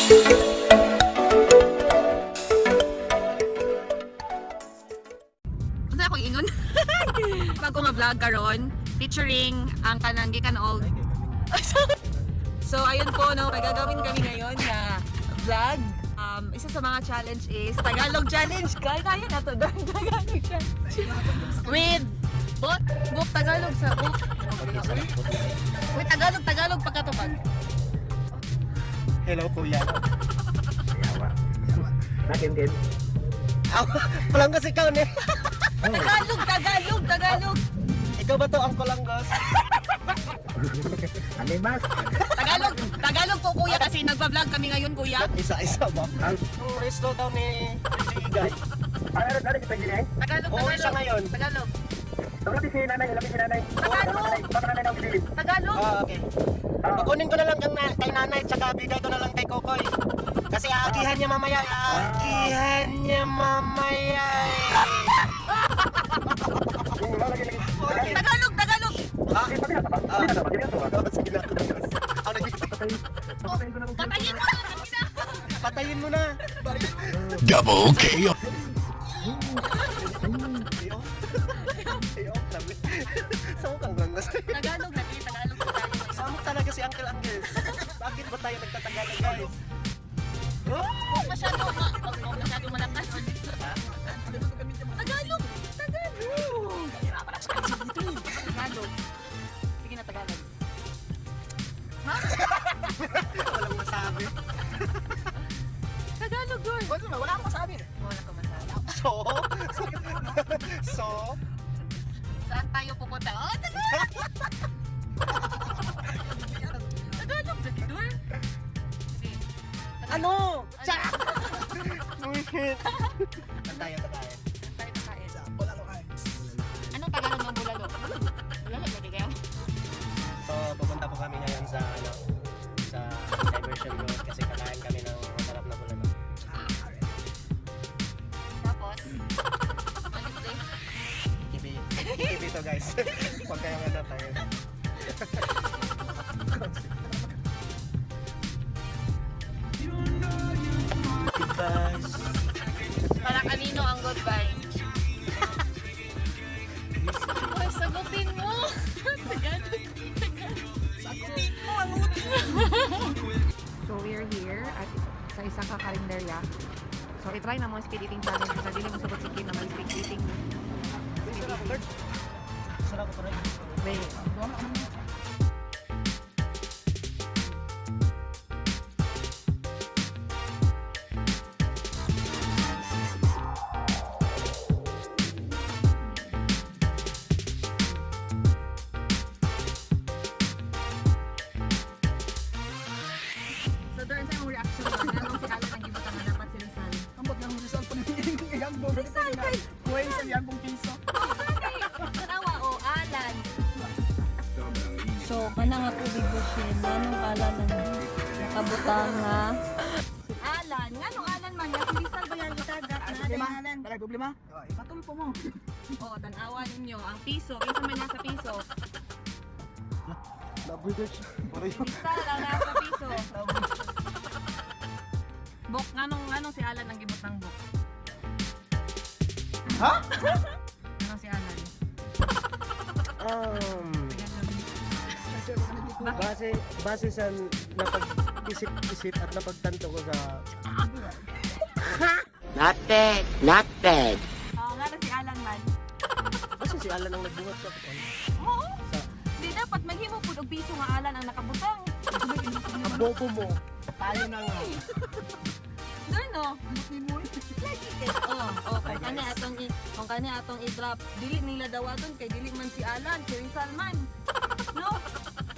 Unsa akong ingon? Bago nga vlog karon featuring ang kanang gikan og. So ayun po, no, may gagawin kami ngayon na vlog. Isa sa mga challenge is Tagalog challenge. Kaya kaya na to, Darn, Tagalog challenge. With bot, book Tagalog sa book. Wait, Tagalog, Tagalog pagkatubag. Hello, kuya. Natin din. Aw, palanggas ikaw ne. Tagalog, Tagalog, Tagalog. Ikaw ba to ang palanggos? Animas. Tagalog, Tagalog po, kuya, kasi nagpa-vlog kami ngayon, kuya. Isa-isa ba? Ang resto daw ni Reggie Igay. Ano ano kita gini? Tagalog, Oo, Tagalog. siya ngayon. Tagalog. Lapi si nanay, lapi si nanay. Tagalog. Baka nanay nang gilid. Tagalog. Ah, okay. Kunin ko na lang kay nanay, tsaka bigay ko na lang kay Kokoy. Kasi aagihan niya mamaya. Aagihan niya mamaya. Tagalog, Tagalog. Ah, ah. Sige na. Ako nag- Oh, patayin mo na. Patayin mo na. Double KO. Ayo. Ayo, grabe. Samok ang langgas. Tagalog natin, Tagalog po tayo. Samok talaga si Uncle Anggel. Bakit ba tayo nagtatagalog, guys? Huh? Huwag masyado, huwag masyado malakas. Tagalog! Tagalog! Tagalog. Sige na, Tagalog. Walang masabi. Tagalog, girl! Wala akong masabi. Wala ka masabi. So? So? Saan tayo pupunta? Oh, Tagalog! Tagalog, Jagidor! Sige. Ano? Tsa! Bullshit. Saan tayo kakain? Saan tayo kakain? Anong Tagalog ng bulalo? Bulalo, lagi kayo? So, pupunta po kami ngayon sa ano, sa Diversion Road kasi kakain kami ng masarap na bulalo. Tapos, ano ito eh? Kibi. Kibi to, guys. Huwag kayong ano tayo. Goodbye. Para kanino ang goodbye? Uy, sagutin mo! Tagalog, Tagalog. Sagutin mo ang uti. So we are here at sa isang kakarinderya. So i-try na mo ang speed eating challenge kasi dili mo sagot si Kim na mag-speed eating. Speed eating. Sarap ko rin. Wait. So, Doran, sa'yo mong reaction ba? Anong si Alan ang gibutang na dapat si Rizal? Ambot ng Rizal pa nang iyang bong. Rizal kay! Kuhay sa iyang bong piso. Tanawa o, Alan. So, kana nga tubig bushin, nganong Alan ang nakabutang nga? Alan, nganong Alan man? Nga si Rizal ba yung itagak na Problema? Alan? Dalay problema? Ay, patulpo mo. Oo, tanawa ninyo. Ang piso, kinsa man nasa piso. Rizal ang nasa piso. Bok, nganong nganong si Alan ang gibutang, Bok? Ha? Nganong si Alan? Base sa napag-isip-isip at napagtanto ko sa Not bad, not bad. Oo, nga si Alan man. Base si Alan ang nagbuhat sa Oo. Di dapat maghimo pud og piso nga Alan ang nakabutang. Ang bobo mo. Tayo na nga. Doon no. Oh, oh, kung kani atong i-drop, dili nila dawaton kay dili man si Alan, si Rizal man. No?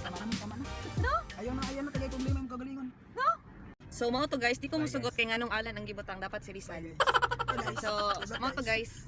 Tama na, tama na. No? Ayaw na, tagay problema ang kagalingon. So mao to, guys, di ko musugot kay nganong Alan ang gibutang dapat si Rizal. So mao to, guys.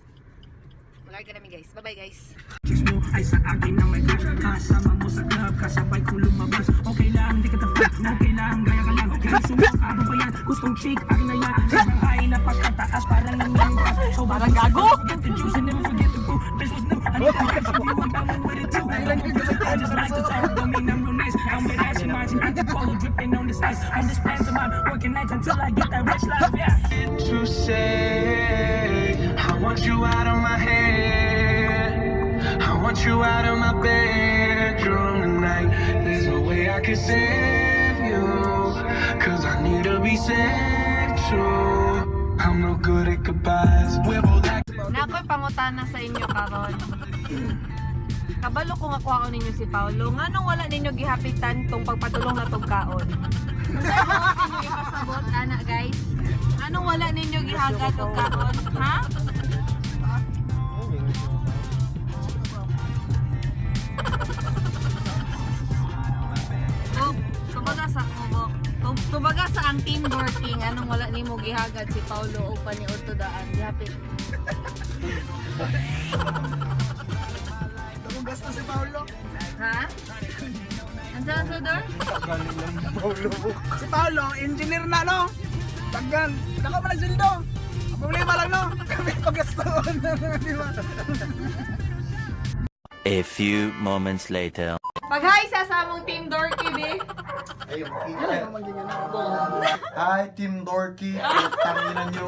Malarga nami, guys. Bye bye, guys. Chicks mo ay sa akin na may cash. Kasama mo sa club, kasabay ko lumabas. Okay lang, di ka ta okay lang, gaya ka lang. Kahit sumok, ano ba yan? Gustong chick, akin na yan. Sobrang high na pagkataas, parang nangyayas. So parang gago! Forget the juice and never forget the boo. This was new, I need that cash, you I'm down with it too. I just like to talk, don't mean I'm real nice. I'm with ass in mine, I'm the polo dripping on this ice. On this pantomime, working Working nights until I get that rich life, yeah. To say I want you out of my head. I want you out of my bedroom tonight. There's no way I can save you, 'cause I need to be saved too. I'm no good at goodbyes. We're both acting. Nakoy pangutana sa inyo karon. Kabalo ko nga kuhaon ninyo si Paolo. Nganong wala ninyo gihapitan tong pagpadulong na tong kaon? Unsay buot ninyo ipasabot ana, guys? Anong wala ninyo gihagat og kaon? Ha? Oh, tubaga sa kubo. Tubaga sa ang team working, anong wala nimo gihagad si Paolo o pa ni Otto daan gihapit? Dagong gasto si Paolo. Ha? Ansa ang sudor? Si Paolo, engineer na, no? Daggan. Dako man ang sweldo. Ang problema lang, no? Kami paggastoon. Di ba? A few moments later. Pag-hi sa among team Dorky, be. Ayun, Hi, Team Dorky. Putang ina nyo.